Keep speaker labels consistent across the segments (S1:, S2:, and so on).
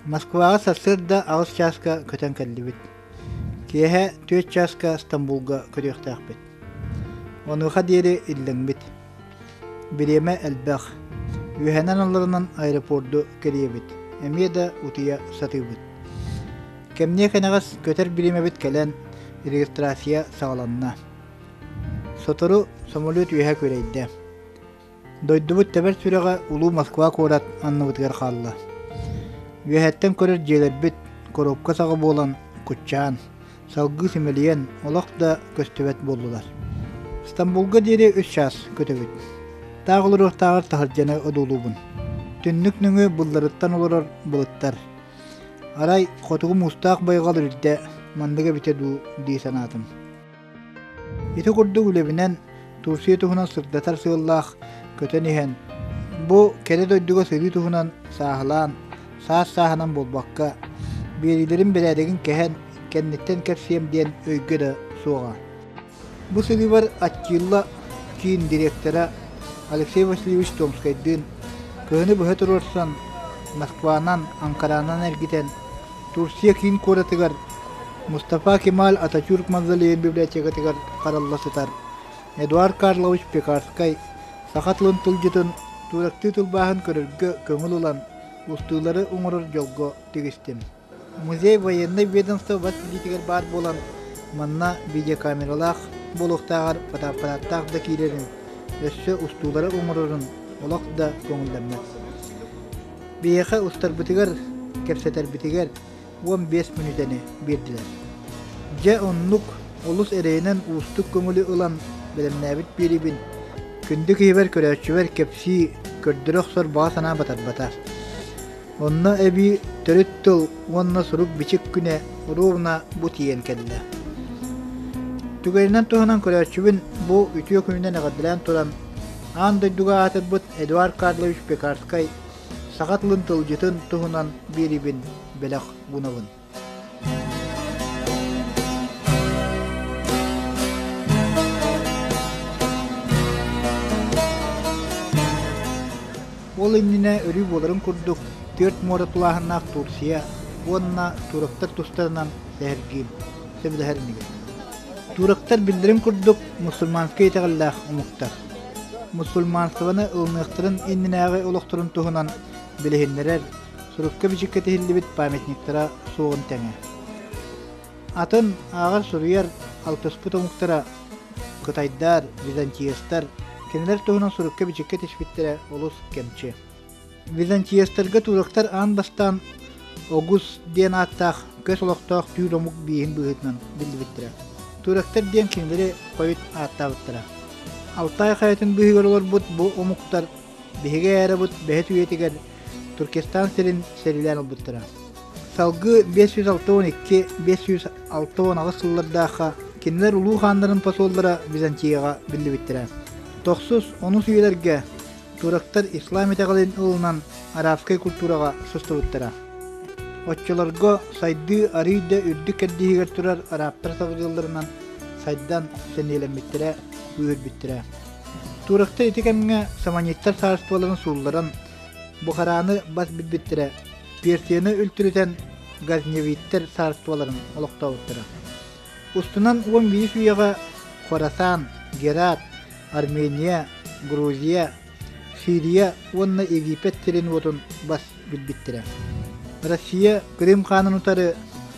S1: Москваҕа сарсыарда 8 чааска көтөн кэллибит. Киэһэ 4 чааска Стамбулга көрүөхтээхпит. Онуоха диэри иллэҥмит. Бириэмэ элбэх. Үөһэнэн алларынан аэропорду кэрийэбит. Эмиэ да утуйа сатыыбыт. Кэмниэ кэнэҕэс көтөр бириэмэбит кэлэн, регистрация саҕаланна. Сотору самолет үөһэ күрэйдэ. Дойдубут тэбэр сүрэҕэ улуу Москва куорат анныбытыгар хаалла. Үөһэттэн көрөр дьиэлэрбит коробка саҕа буолан куччаан, салгыы симэлийэн олох да көстүбэт буоллулар. Стамбулга диэри үс чаас көтөбүт. Таах олоруохтааҕар таһырдьаны одуулуубун. Түннүк нөҥүө былларыттан олорор былыттар. Арай хотугу муустаах байҕал үрдэ маннык эбитэ дуу дии санаатым. Ити курдук үлэбинэн Турция туһунан сырдатар сыаллаах көтөн иһэн, бу кэрэ дойдуга сырыы туһунан сааһылаан, саас-сааһынан буолбакка, биэриилэрин бэрээдэгин кэһэн, кэнниттэн кэпсиэм диэн өйгө да суоҕа. Бу сырыыбар Аттила киин директора Алексей Васильевич Томскайдыын кыһыны быһа туруорсан, Москванан, Анкаранан эргитэн, Турция киин куоратыгар Мустафа Кемаль Ататюрк мавзолейын библиотекатыгар харалла сытар Эдуард Карлович Пекарскай саха тылын тылдьытын турактыы тылбааһын көрөргө көҥүл ылан, устуулары оҥорор дьолго тигистим. Музей военнай ведомство бас билиитигэр баар буолан, манна видеокамералаах буолуохтааҕар фотоаппараттаах да киирэрин, өссө устуулары оҥорорун олох да көҥүллэммэт. Биһиэхэ устарбытыгар, кэпсэтэрбитигэр 15 мүнүүтэни биэрдилэр. Дьэ оннук олус эрэйинэн уустук көҥүлү ылан бэлэмнээбит биэриибин күндү киһибэр көрөөччүбэр кэпсии, көрдөрө охсор баҕа санаа батарбата. Онно эбии төрүт тыл уонна сурук-бичик күнэ оруобуна бу тиийэн кэллэ. Түгэнинэн туһанан көрөөччүбүн бу үтүө күнүнэн эҕэрдэлээн туран, аан дойдуга аатырбыт Эдуард Карлович Пекарскай саха тылын тылдьытын туһунан биэриибин бэлэх уунабын. Ол иннинэ өрүү буоларын курдук түөрт муора тулааһыннаах Турция уонна турактар тустарынан сэһэргиим, сөбүлэһэр инигин. Турактар биллэрин курдук мусульманскай итэҕэллээх омуктар. Мусульманствоны ылыныахтарын иннинээҕи олохторун туһунан билиһиннэрэр, сурукка-бичиккэ тиһиллибит памятниктара суоҕун тэҥэ. Атын ааҕар-суруйар алтыспыт омуктара кытайдар, византиецтар кинилэр туһунан сурукка-бичиккэ тиспиттэрэ олус кэмчи. Византиецтарга турактар аан бастаан Огус диэн ааттаах көс олохтоох түүр омук бииһин быһыытынан биллибиттэрэ. Турактар диэн кинилэри хойут ааттаабыттара. Алтай хайатын быыһыгар олорбут бу омуктар биһиги эрабыт бэһис үйэтигэр Туркестан сирин сэриилээн ылбыттара. Салгыы 562-568 сыллардаахха кинилэр улуу хааннарын посоллара Византияҕа биллибиттэрэ. Тохсус, онус үйэлэргэ турактар ислам итэҕэлин ылынан арабскай культураҕа сыстыбыттара. Оччолорго сайдыы арыый да үрдүк кэрдииһигэр турар арабтар сабыдыалларынан сайдан сэниэлэммиттэрэ, күүһүрбүттэрэ. Турактар ити кэмҥэ саманидтар саарыстыбаларын суулларан, Бухараны бас билбиттэрэ, Персияны үлтүрүтэн газневиттэр саарыстыбаларын олохтообуттара. Устунан 11 үйэҕэ Хорасан, Герат, Армения, Грузия, Сирия уонна Египет сирин-уотун бас билбиттэрэ. Россия Крым хаанын утары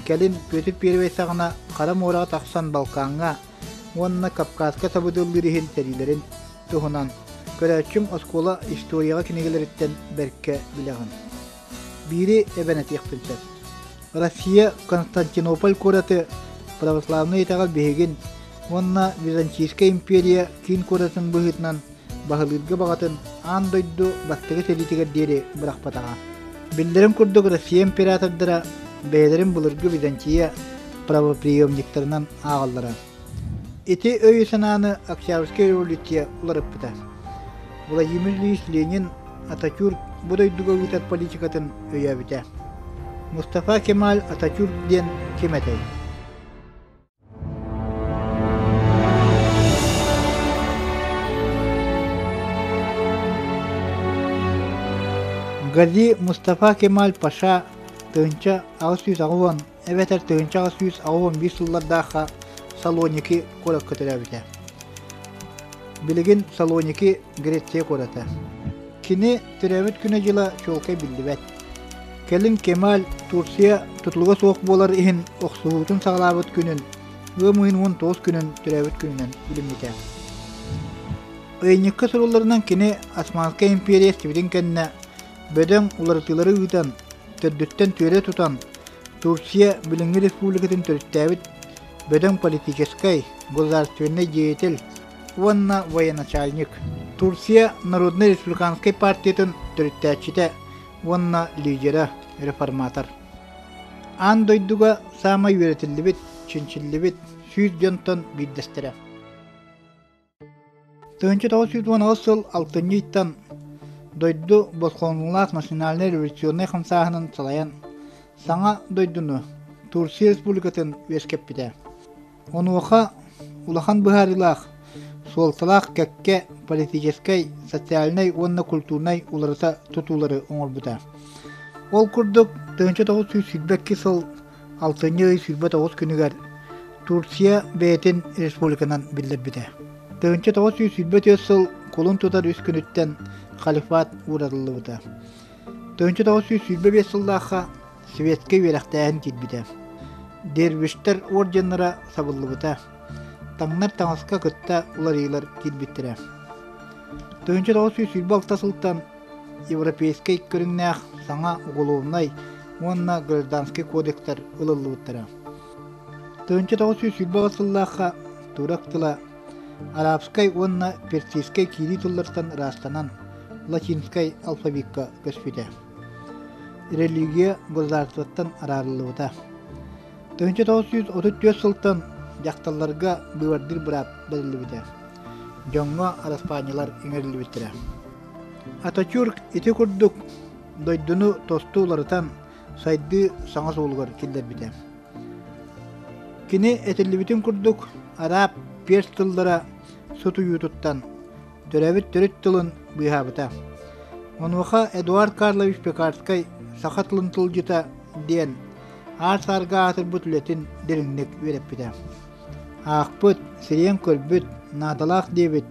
S1: кэлин Петр Первый саҕана Хара муораҕа тахсан Балкаҥҥа уонна Кавказка сабыдыаллыыр иһин сэриилэрин туһунан көрөөччүм оскуола историяҕа кинигэлэриттэн бэркэ билэҕин. Биири эбэн этиэхпин сөп. Россия Константинополь куораты православнай итэҕэл биһигин уонна Византийскай империя киин куоратын быһыытынан баһылыырга баҕатын аан дойду бастакы сэриитигэр диэри бырахпатаҕа. Биллэрин курдук Россия императордара бэйэлэрин былыргы Византия правоприемниктарынан ааҕаллара. Ити өйү-санааны Октябрьскай революция уларыппыта. Владимир Ильич Ленин Ататюрк бу дойдуга ыытар политикатын өйөөбүтэ. Мустафа Кемаль Ататюрк диэн ким этэй? Гази Мустафа Кемаль Паша. 1880 эбэтэр 1881 сыллардаахха Салоники куоракка төрөөбүтэ. Билигин Салоники Греция куората. Кини төрөөбүт күнэ-дьыла чуолкай биллибэт. Кэлин Кемаль Турция тутулуга суох буолар иһин охсуһуутун саҕалаабыт күнүн ыам ыйын 19 күнүн төрөөбүт күнүнэн билиммитэ. Ыйынньыкка сурулларынан кини Османскай империя эстибитин кэннэ бөдөҥ уларытыылары ыытан, төрдүттэн түөрэ тутан, Турция билиҥҥи республикатын төрүттээбит бөдөҥ политическай, государственнай деятель уонна военачальник, Турция Народнай республиканскай партиятын төрүттээччитэ уонна лидерэ, реформатор. Аан дойдуга саамай үөрэтиллибит, чинчиллибит 100 дьонтон биирдэстэрэ. 1918 сыл алтынньы ыйтан дойду босхоҥнулаах национальнай революционнай хамсааһынын салайан, саҥа дойдуну Турция Республикатын үөскэппитэ. Онуоха улахан быһаарыылаах, суолталаах кэккэ политическай, социальнай уонна культурнай уларыта тутуулары оҥорбута. Ол курдук, 1922 сыл алтынньы ый 29 күнүгэр Турция бэйэтин республиканан биллэрбитэ. 1924 сыл кулун тутар үс күнүттэн халифат ууратыллыбыта. 1925 сыллаахха светскэй үөрэхтээһин киирбитэ. Дервиштэр орденнара сабыллыбыта. Таҥнар таҥаска кытта уларыйыылар киирбиттэрэ. 1926 сылтан европейскай көрүҥнээх саҥа уголовнай уонна гражданскай кодекстар ылыллыбыттара. 1928 сыллаахха турок тыла арабскай уонна персидскэй киирии тыллартан ыраастанан латинскай алфавикка көспүтэ. Религия государствоттан араарыллыбыта. 1934 сылтан дьахталларга быыбардыыр быраап бэриллибитэ. Дьоҥҥо араспаанньалар иҥэриллибиттэрэ. Ататюрк ити курдук дойдуну тосту уларытан сайдыы саҥа суолугар киллэрбитэ. Кини этиллибитин курдук, арааб перс тыллара сутуйуутуттан төрөөбүт төрүт тылын быыһаабыта. Онуоха Эдуард Карлович Пекарскай саха тылын тылдьыта диэн аар-саарга аатырбыт үлэтин дириҥник үөрэппитэ. Аахпыт, сирийэн көрбүт, наадалаах диэбит,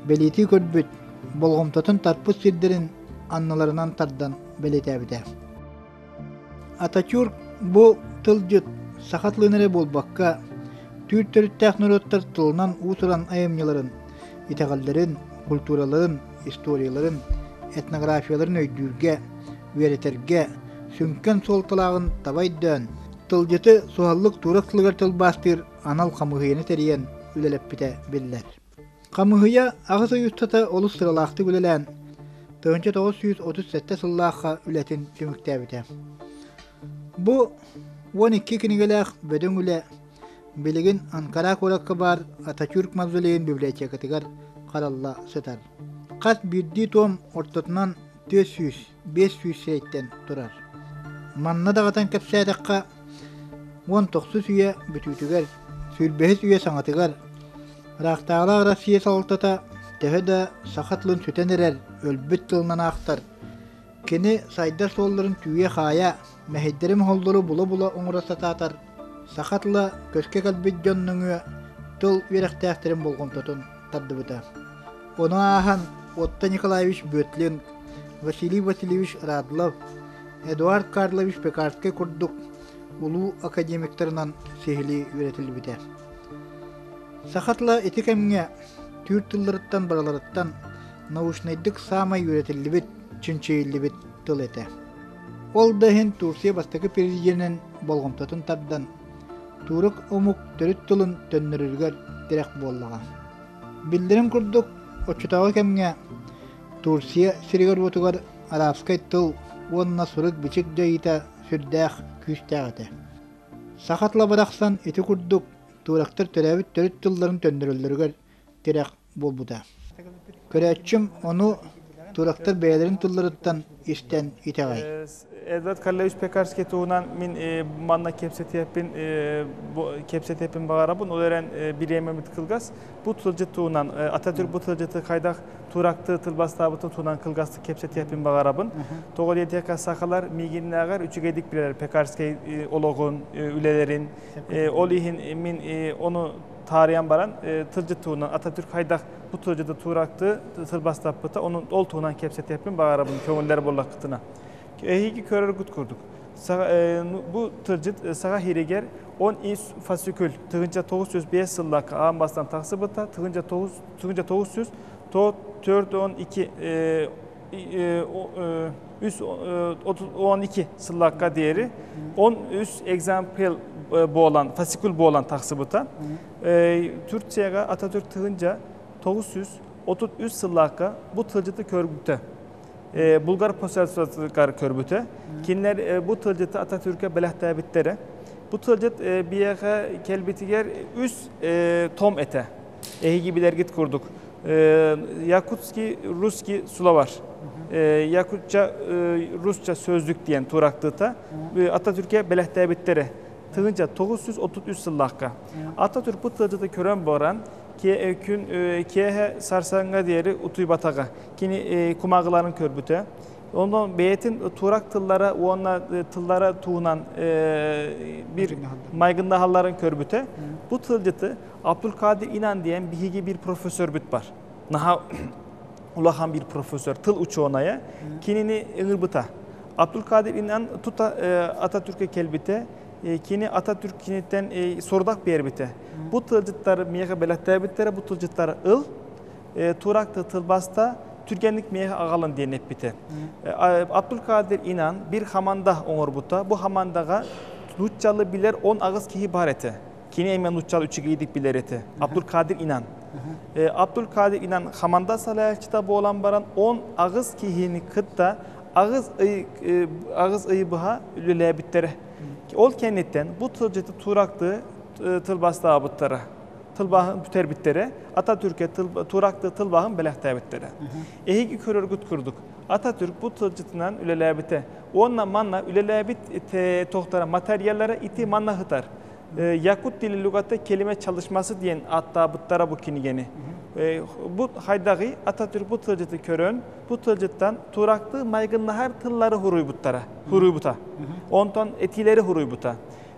S1: бэлиэтии көрбүт, болҕомтотун тарпыт сирдэрин анныларынан тардан бэлиэтээбитэ. Ататюрк бу тылдьыт саха тылын эрэ буолбакка, түүр төрүттээх норуоттар тылынан уус-уран айымньыларын, итэҕэллэрин, культураларын, историяларын, этнографияларын өйдүүргэ, үөрэтэргэ сүҥкэн суолталааҕын таба өйдөөн, тылдьыты суһаллык турок тылыгар тылбаастыыр анал хамыыһыйаны тэрийэн үлэлэппитэ биллэр. Хамыыһыйа аҕыс ый устата олус сыралаахтык үлэлээн, 1937 сыллаахха үлэтин түмүктээбитэ. Бу 12 кинигэлээх бөдөҥ үлэ билигин Анкара куоракка баар Ататюрк мавзолейын библиотекатыгар харалла сытар. Хас биирдии том ортотунан 400-500 сирэйтэн турар. Манна даҕатан кэпсээтэххэ, 19 үйэ бүтүүтүгэр, сүүрбэһис үйэ саҥатыгар Ыраахтааҕылаах Россия салалтата төһө да саха тылын сүтэн эрэр өлбүт тылынан аахтар, кини сайдар суолларын түүйэ-хаайа, мэһэйдэри-моһоллору була-була оҥоро сатаатар, саха тыла көскө кэлбит дьон нөҥүө тыл үөрэхтээхтэрин болҕомтотун тардыбыта. Ону ааһан Отто Николаевич Бөтлин, Василий Васильевич Радлов, Эдуард Карлович Пекарскай курдук улуу академиктарынан сиһилии үөрэтиллибитэ. Саха тыла ити кэмҥэ түүр тылларыттан барыларыттан научнайдык саамай үөрэтиллибит, чинчийиллибит тыл этэ. Ол да иһин Турция бастакы президенин болҕомтотун тардан, турок омук төрүт тылын төннөрөрүгэр тирэх буоллаҕа. Биллэрин курдук, оччотооҕу кэмҥэ Турция сиригэр-уотугар арабскай тыл уонна сурук-бичик дьайыыта сүрдээх күүстээх этэ. Саха тыла барахсан ити курдук туорактар төрөөбүт төрүт тылларын төннөрөллөрүгэр тирэх буолбута. Көрөөччүм ону туорактар бэйэлэрин тылларыттан истэн итэҕэй.
S2: Эдвард Карлович Пекарский туһунан мин манна кэпсэтиэппин кэпсэтиэппин баҕарабын. Ол эрэн бириэмэбит кылгас. Бу тылдьыт туһунан Ататүрк бу тылдьыты хайдах туракты тылбастаабытын туһунан кылгастык кэпсэтиэппин баҕарабын. Тоҕо диэтэххэ сахалар миигиннээҕэр үчүгэйдик билэр Пекарский олоҕун, үлэлэрин. Ол иһин мин ону таарыйан баран тылдьыт туһунан Ататүрк хайдах бу тылдьыты туракты тылбастаппыта, onun ол туһунан кэпсэтиэппин баҕарабын көҥүллэр буоллаххытына. Эһиги көрөргүт курдук. Бу тылдьыт саха иһигэр 10 фасикүл 1905 сыллаахха аан бастаан тахсыбыта, 1942 312 сыллаахха диэри 13 экземпл буолан, фасикул буолан тахсыбыта. Турцияга Ататүрк 1933 сыллаахха бу тылдьыты көрбүтэ. Булгар посольствотыгар көрбүтэ. Кинилэр бу тылдьыты Ататүркэ бэлэхтээбиттэрэ. Бу тылдьыт биэхэ кэлбитигэр үс том этэ. Эһиги билэргит курдук. Якутский русский словарь. Якутча Rusça sözlük диэн турактыта Ататүркэ бэлэхтээбиттэрэ. 1933 сыллаахха. Ататүрк бу тылдьыты көрөн баран күн киэһэ сарсыҥҥа диэри утуйбатаҕа. Кини кумааҕыларын көрбүтэ. Онон бэйэтин турак тыллара уонна тыллара туһунан bir майгыннаһалларын көрбүтэ. Бу тылдьыты Абдулкадир Инан диэн биһиги bir профессорбут бар. Наһаа улахан bir профессор, тыл учуонайа. Кинини ыҥырбыта. Абдулкадир Инан тута Ататүрккэ кэлбитэ. Кини Ататүрк киниттэн сорудах биэрбитэ. Бу тылдьыттар миэхэ бэлэхтээбиттэрэ, бу тылдьыттары ыл, туракты тылбаста түргэнник миэхэ аҕалын диэн эппитэ. Абдулкадир Инан bir хаманда оҥорбута. Бу хамандаҕа нууччалы билэр 10 аҕыс киһи бар этэ. Кини эмиэ нууччалы үчүгэйдик билэр этэ. Абдулкадир Инан. Абдулкадир Инан хаманда салайааччыта буолан баран 10 аҕыс киһини кытта 8 ый быһа үлэлээбиттэрэ. Ол кэнниттэн бу тылдьыты туракты тылбастаабыттара. Тылбаһын бүтэрбиттэрэ. Ататүркэ туракты тылбаһын бэлэхтээбиттэрэ. Эһиги көрөргүт курдук. Ататүрк бу тылдьытынан үлэлээбитэ. Уонна манна үлэлээбит тохтара материаллара ити манна сытар. Yakut dili lügatı kelime çalışması диэн ааттаабыттара бу кинигэни. Бу хайдаҕый Ататүрк бу тылдьыты көрөн, бу тылдьыттан туракты майгыннаһар тыллары хуруйбуттара, хуруйбута. Онтон этиилэри хуруйбута.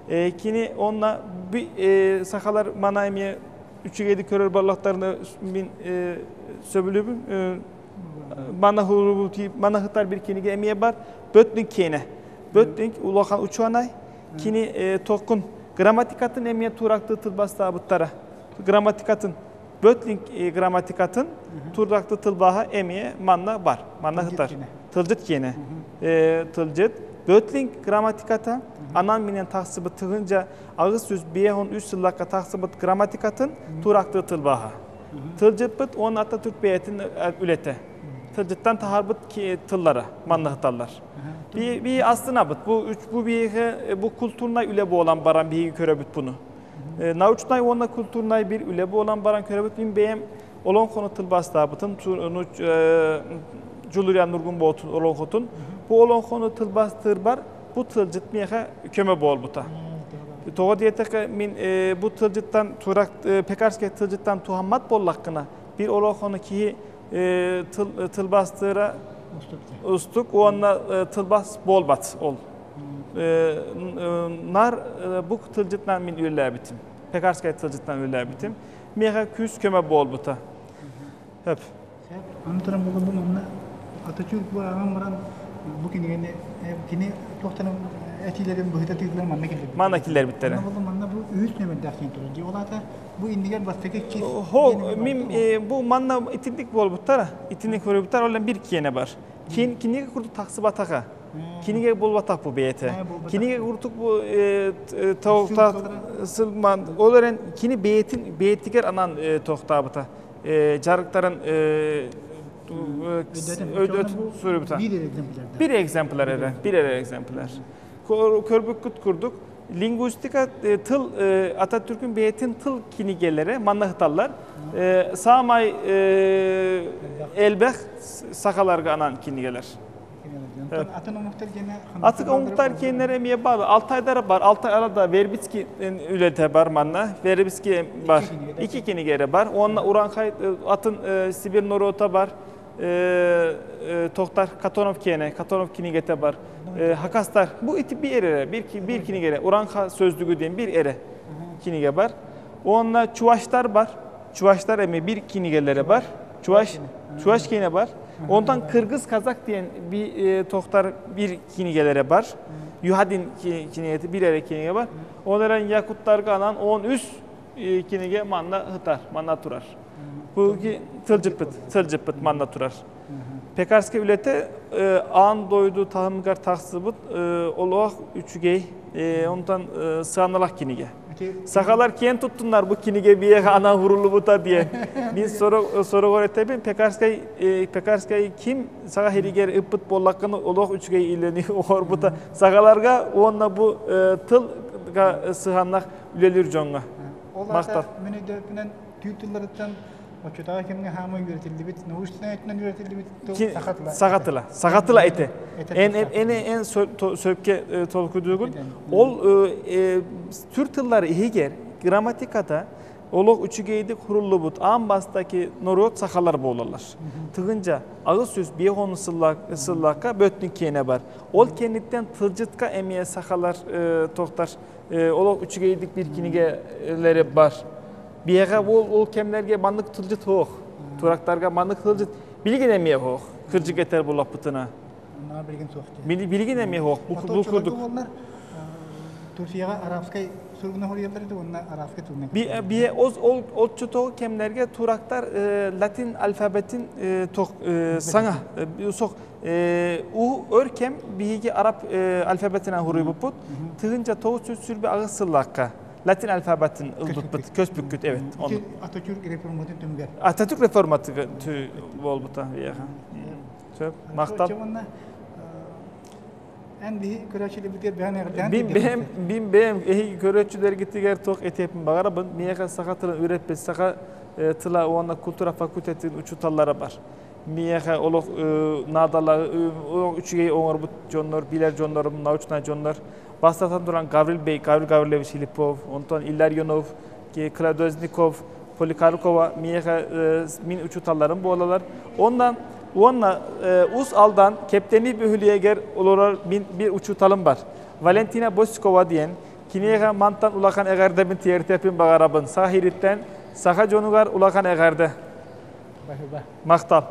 S2: Кини онна сахалар мана эмиэ үчүгэйди көрөр буоллахтарына мин сөбүлүүбүн. Мана мана сытар bir кинигэ эмиэ бар. Бөттүн киэнэ. Бөттүн улахан учуонай. Кини токкун грамматикатын эмиэ туракты тылбастаабыттара. Грамматикатын Бөтлинг грамматикатын туракты тылбаһа эмиэ манна бар. Манна сытар. Тылдьыт киэнэ. Тылдьыт. Бөтлинг грамматиката анан менен тахсыбыт 1853 сыллаахха тахсыбыт грамматикатын туракты тылбаһа. Тылдьыппыт он Ататүрк бэйэтин үлэтэ. Тылдьыттан таһаарбыт тыллара манна сыталлар. Би астынабыт. Бу үч бу биһиги бу культурнай үлэ буолан баран биһиги көрөбүт буну. Научнай уонна культурнай bir үлэ буолан баран көрөбүт. Мин бэйэм олоҥхону тылбастаабытым Дьулуруйан Ньургун Боотур олоҥхотун. Бу олоҥхону тылбастыырбар бу тылдьыт миэхэ көмө буолбута. Тоҕо диэтэххэ мин бу тылдьыттан турак Пекарский тылдьыттан туһаммат буоллаххына bir олоҥхону киһи тылбастыыра устук уонна тылбас буолбат ол. Нар бу тылдьытынан мин үлэлээбитим. Пекарский тылдьытынан үлэлээбитим. Миэхэ күүс көмө буолбута. Хөп.
S1: Аны туран буолла бу манна Ататүрк бу ааҕан баран бу кинигэни кини туохтан этиилэрин быһыта тыытылар манна киллэрбиттэр.
S2: Манна киллэрбиттэрэ.
S1: Манна буолла манна бу үһүс нүөмэрдээх диэн турар. Дии ол аата бу иннигэр бастакы икки
S2: Хо мин бу манна итинник буолбуттара. Итинник көрбүттэр ол bir киэнэ бар. Кин кинигэ курдук тахсыбатаҕа. Кинигэ буолбатах бу бэйэтэ. Кинигэ курдук бу сылман ол эрэн кини бэйэтин бэйэтигэр анан тохтаабыта. Жарыктарын суруйбута.
S1: Bir
S2: Bir exemplar эрэ, bir эрэ exemplar. Көрбүккүт курдук лингвистика тыл Ататүркүн бэйэтин тыл кинигэлэрэ манна сыталлар. Саамай элбэх сахаларга анан кинигэлэр.
S1: Атын омуктар киэнэ
S2: Атын омуктар киэннэр эмиэ бар. Алтайдар бар. Алтай арада Вербицкий үлэтэ бар манна. Вербицкий бар. Икки кинигere бар. Онна Уранхай атын Сибирь норуота бар. Тохтар Катонов киэнэ, Катонов кинигете бар. Хакастар. Бу ити bir ere, bir, bir кинигere. Уранха сөздүгү диэн bir ere кинигэ бар. Онна Чуваштар бар. Чуваштар эми bir кинигелери бар. Чуваш, Чуваш кине бар. Онтон Кыргыз Казак диэн би тохтар bir кинигелери бар. Юхадин кинигети bir ere киниге бар. Ол эрэн якуттарга анан 13 киниге манна хытар, манна турар. Бу тылжыппыт, тылжыппыт манна турар. Пекарский үлэтэ аан дойду таһымыгар тахсыбыт олох үчүгэй, онтон сыаналаах кинигэ. Сахалар киэн туттуннар бу кинигэ биэхэ анаан хуруллубута диэн. Мин сороҕор этэбин Пекарскай Пекарскай ким саха сиригэр ыппыт буоллаххына олох үчүгэй илэни оҥорбута. Сахаларга уонна бу тылга сыһыаннаах үлэлиир дьоҥҥо.
S1: Ол аата мин өйдөбүппүнэн түүр тылларыттан оччотооҕу кэмҥэ хаамыы үөрэтиллибит, научнай өттүнэн үөрэтиллибит тыл саха тыла.
S2: Саха тыла. Саха тыла этэ. Эн эн эн сөпкө толкуйдуугун. Ол түр тыллары иһигэр грамматиката олох үчүгэйдик хуруллубут аан бастакы норуот сахалар буолаллар. Тыгынча 850 сыллаахха бөттүн киэнэ бар. Ол кэнниттэн тылдьытка эмиэ сахалар тохтар олох үчүгэйдик биир кинигэлэри бар. Биһиэхэ ол, ол кэмнэргэ маннык тылдьыт суох. Турактарга маннык тылдьыт билигин эмиэ суох. Кырдьык этэр буоллахпытына.
S1: Билигин суох дии.
S2: Билигин эмиэ суох. Бу курдук.
S1: Турцияҕа арабскай суругунан хоруйаллар этэ уонна арабскай тылынан.
S2: Би ол оччотооҕу кэмнэргэ турактар латин алфабетин саҥа сох У өр кэм биһиги араб алфабетынан хуруйбуппут. Тыһынча 928 сыллаахха латин алфабетин ылбыппыт, көспүккүт эбит.
S1: Ататүрк реформатын түмүгэр.
S2: Ататүрк реформаты буолбута. Сөп. Махтал.
S1: Эн биһи көрөөччүлэрбитигэр бэһэн эҕэрдээн
S2: Бим бэйэм бим бэйэм эһиги көрөөччүлэргитигэр туох этиэппин баҕарабын. Миэхэ саха тылын үөрэппит саха тыла уонна культура факультетын учууталлара бар. Миэхэ олох наадалаах үчүгэй оҥорбут дьоннор, билэр дьоннорум, научнай дьоннор. Бастатан туран Гаврил Бей, Гаврил Гаврилевич Филиппов, онтон Илларионов, Кладозников, Поликарпова миэхэ мин учууталларым буолалар. Оннан уонна Ус Алдан Кэптэни бөһүлүөгэр олорор мин бир учууталым бар. Валентина Босикова диэн киниэхэ мантан улахан эҕэрдэбин тиэртэпин баҕарабын. Саха ириттэн саха дьонугар улахан эҕэрдэ. Махтал.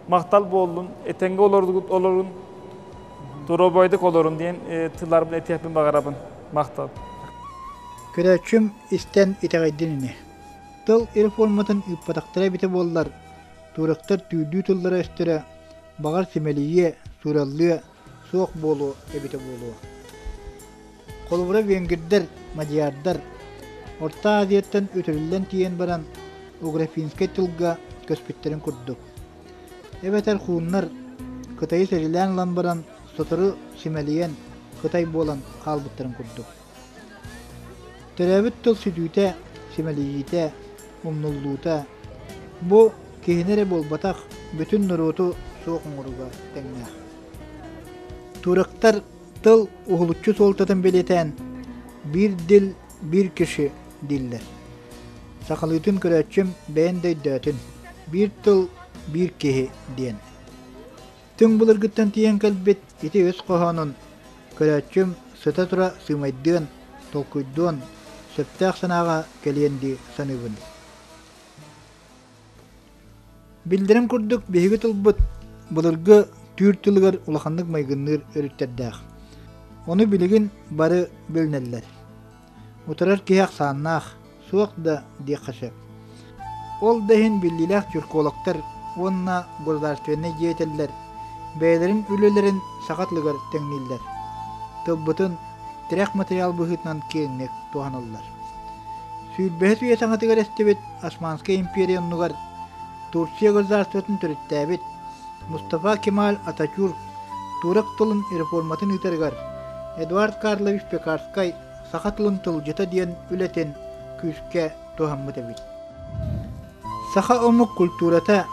S2: Махтал буоллун, этэҥҥэ олордугут олорун, доруобайдык олорун диэн тылларбын этиэхпин баҕарабын. Махтал.
S1: Көрөөччүм истэн итэҕэйдин ини. Тыл реформатын ыыппатахтара эбитэ буоллар, туорахтар түүрдүү тыллара-өстөрө баҕар симэлийиэ, суураллыа, суох буолуо эбитэ буолуо. Холобура венгрдэр, мадьярдар Орто Азияттан үтүрүллэн тиийэн баран уграфинскай тылга көспүттэрин курдук. Эбэтэр хууннар Кытайы сэрилээн ылан баран сотору симэлийэн Кытай буолан хаалбыттарын курдук. Төрөөбүт тыл сүтүүтэ, симэлийиитэ, умнуллуута бу киһини эрэ буолбатах, бүтүн норуоту суох оҥорууга тэҥнээх. Турактар тыл уһулуччу суолтатын бэлиэтээн «биир дил, биир киши» дииллэр. Сахалыытын көрөөччүм бэйэн да өйдөөтүн, биир тыл, биир киһи диэн. Түҥ былыргыттан тиийэн кэлбит ити өс хоһоонун көрөөччүм сыта-тура сыымайдыан, толкуйдуон, сөптөөх санааҕа кэлиэн дии саныыбын. Биллэрин курдук, биһиги тылбыт былыргы түүр тылыгар улаханнык майгынныыр өрүттэрдээх. Ону билигин бары билинэллэр. Утарар киһи ахсааннаах, суох да диэххэ сөп. Ол да иһин биллиилээх тюркологтар уонна государственнай деятеллэр бэйэлэрин үлэлэрин саха тылыгар тэҥнииллэр. Тылбытын тирэх материал быһыытынан киэҥник туһаналлар. Сүүрбэһис үйэ саҥатыгар эстибит Османскай империя оннугар Турция государствотын төрүттээбит Мустафа Кемаль Ататюрк турок тылын реформатын ыытарыгар Эдуард Карлович Пекарскай саха тылын тылдьыта диэн үлэтин күүскэ туһаммыт эбит. Саха омук культурата,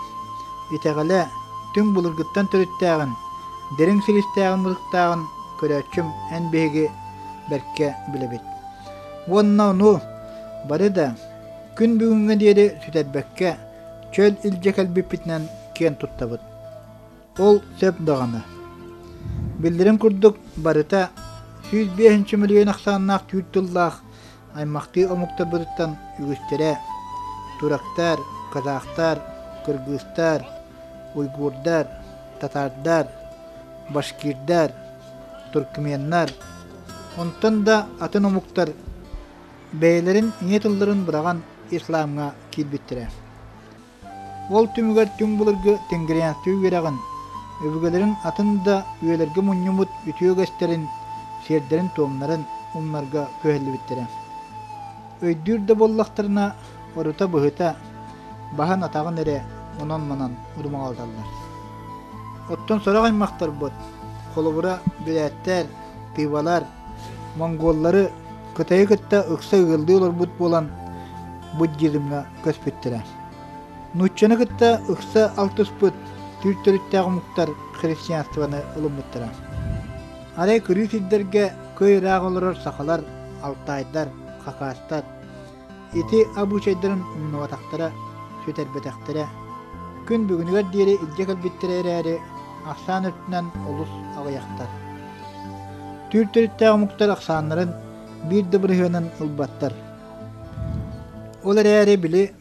S1: итэҕэлэ түҥ былыргыттан төрүттээҕин. дириҥ силистээҕин-мутуктааҕын көрөөччүм эн биһиги бэркэ билэбит. Уонна ону бары да күн бүгүҥҥэ диэри сүтэрбэккэ чөл илдьэ кэлбиппитинэн киэн туттабыт. Ол сөп даҕаны. Биллэрин курдук, барыта 105 мөлүйүөн ахсааннаах түүр тыллаах аймахтыы омуктарбытыттан үгүстэрэ турактар, казахтар, кыргызтар, уйгурдар, татаардар, башкирдар, туркменнар, онтон да атын омуктар бэйэлэрин ийэ тылларын быраҕан исламҥа киирбиттэрэ. Ол түмүгэр түҥ былыргы тенгрианство үөрэҕин, өбүгэлэрин атын да үйэлэргэ мунньуммут үтүө үгэстэрин, сиэрдэрин-туомнарын умнарга күһэллибиттэрэ. Өйдүүр да буоллахтарына, орута-быһыта, баһын-атаҕын эрэ онон-манан удумаҕалаталлар. Оттон сорох аймахтарбыт, холобура, бүрээттэр, тывалар, монголлары Кытайы кытта ыкса ыаллыы олорбут буолан, буддизмҥа көспүттэрэ. Нууччаны кытта ыкса алтыспыт түүр төрүттээх омуктар христианствоны ылыммыттара. Арай кырыы сирдэргэ көй ыраах олорор сахалар, алтайдар, хакастар ити абыычайдарын умнубатахтара, сүтэрбэтэхтэрэ. Күн бүгүнүгэр диэри илдьэ кэлбиттэрэ эрээри, ахсаан өттүнэн олус аҕыйахтар. Түүр төрүттээх омуктар ахсааннарын биир да бырыһыанын ылбаттар. Ол эрээри били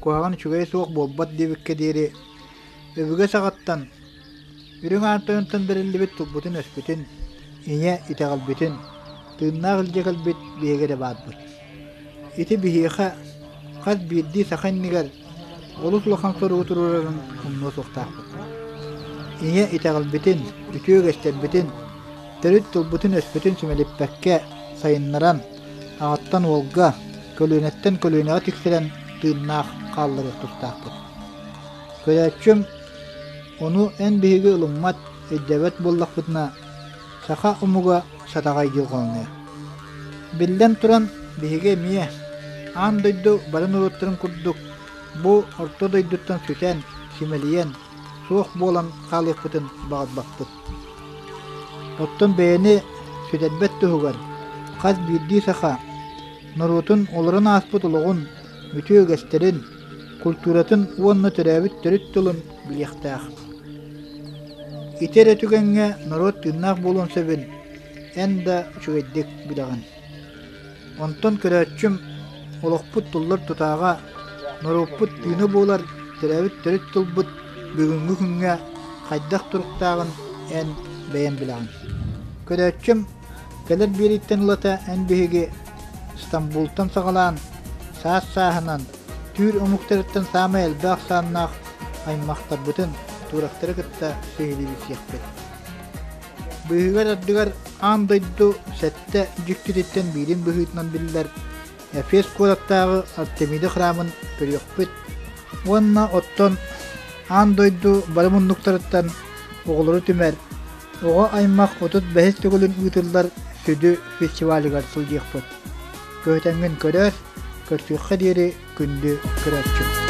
S1: куһаҕан үчүгэйэ суох буолбат диэбиккэ диэри өбүгэ саҕаттан үрүҥ аан тойонтон бэриллибит тылбытын-өспүтүн, ийэ итэҕэлбитин тыыннаах илдьэ кэлбит биһиги эрэ баарбыт. Ити биһиэхэ хас биирдии саха иннигэр олус улахан соругу туруорарын умнуо суохтаахпыт. Ийэ итэҕэлбитин, үтүө үгэстэрбитин, төрүт тылбытын-өспүтүн симэлиппэккэ сайыннаран, аҕаттан уолга, көлүөнэттэн көлүөнэҕэ тиксэрэн тыыннаах хаалларыах тустаахпыт. Көрөөччүм, ону эн биһиги ылыммат, өйдөөбөт буоллахпытына, саха омуга сатаҕай дьылҕаланыа. Биллэн туран, биһиги эмиэ аан дойду бары норуоттарын курдук бу орто дойдуттан сүтэн, симэлийэн, суох буолан хаалыахпытын баҕарбаппыт. Оттон бэйэни сүтэрбэт туһугар хас биирдии саха норуотун олорон ааспыт олоҕун, үтүө үгэстэрин, культуратын уонна төрөөбүт төрүт тылын билиэхтээх. Ити эрэ түгэҥҥэ норуот тыыннаах буолуон сөбүн эн да үчүгэйдик билэҕин. Онтон көрөөччүм олохпут туллар тутааҕа, норуоппут тыына буолар төрөөбүт төрүт тылбыт бүгүҥҥү күҥҥэ хайдах туруктааҕын эн бэйэҥ билэҕин. Көрөөччүм кэлэр биэрииттэн ылата эн биһиги Стамбултан саҕалаан саас-сааһынан түүр омуктарыттан саамай элбэх ахсааннаах аймахтарбытын туурактары кытта сиһилии билсиэхпит. Быыһыгар-ардыгар аан дойду сэттэ дьиктититтэн биирин быһыытынан биллэр Эфес куораттааҕы Артемида храмын көрүөхпүт уонна оттон аан дойду бары муннуктарыттан оҕолору түмэр оҕо аймах 35 төгүлүн ыытыллар сүдү фестивалыгар сылдьыахпыт. Көһүтэҥҥин көрөөр, көрсүөххэ диэри күндү көрөөччүм.